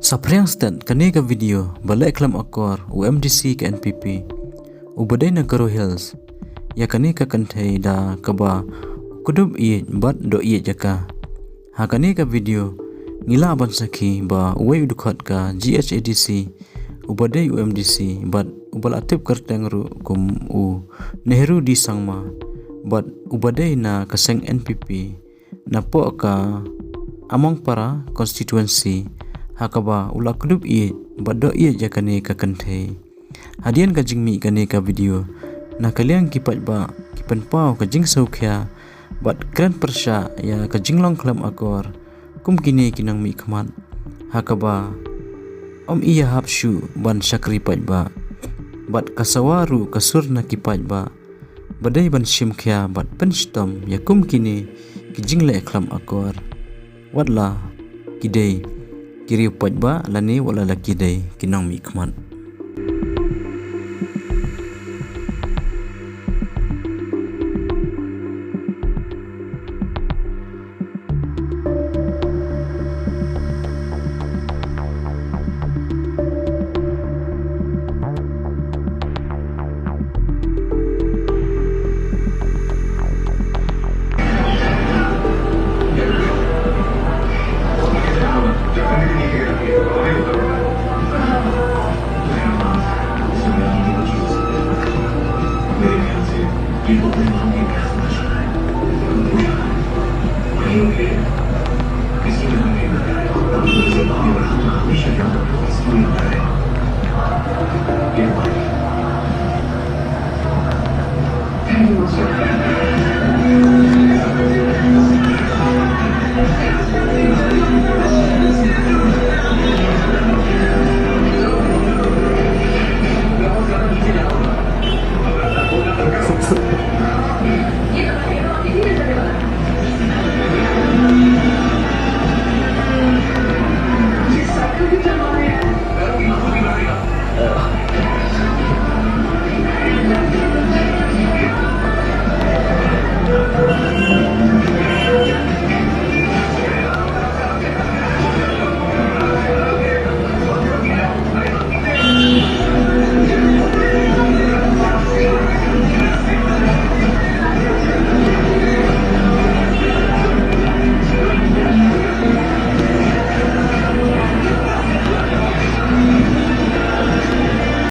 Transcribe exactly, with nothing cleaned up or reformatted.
Saphriang stet kane ka video ba leh khlem akor u M D C ka N P P, u ba dei na Garo Hills, ïa kane ka kynthei da kaba u kdup ïeit bad doh ïeit ïa ka. Ha kane ka video ngi lah ban sakhi ba uwei u dkhot ka G H A D C, u ba dei u M D C bad u ba la tip kyrteng ruh kum u Nehru D Sangma, bad u ba dei na ka seng N P P, na poh ka Amongpara constituency, ha kaba u la kdup ïeit bad doh ïeit ïa kane ka kynthei. Hadien ka jingmih kane ka video, na ka liang ki paidbah ki pynpaw ka jingsngewkhia bad kren pyrshah ïa ka jinglong khlem akor kum kine ki nongmihkhmat, ha kaba ym ïahap shuh ban shakri paidbah. Bad ka sawa ruh ka sur na ki paidbah ba dei ban shim khia bad pynshitom ïa kum kine ki jingleh khlem akor, wat la ki dei ki riew paidbah lane wat la ki dei ki nongmihkhmat.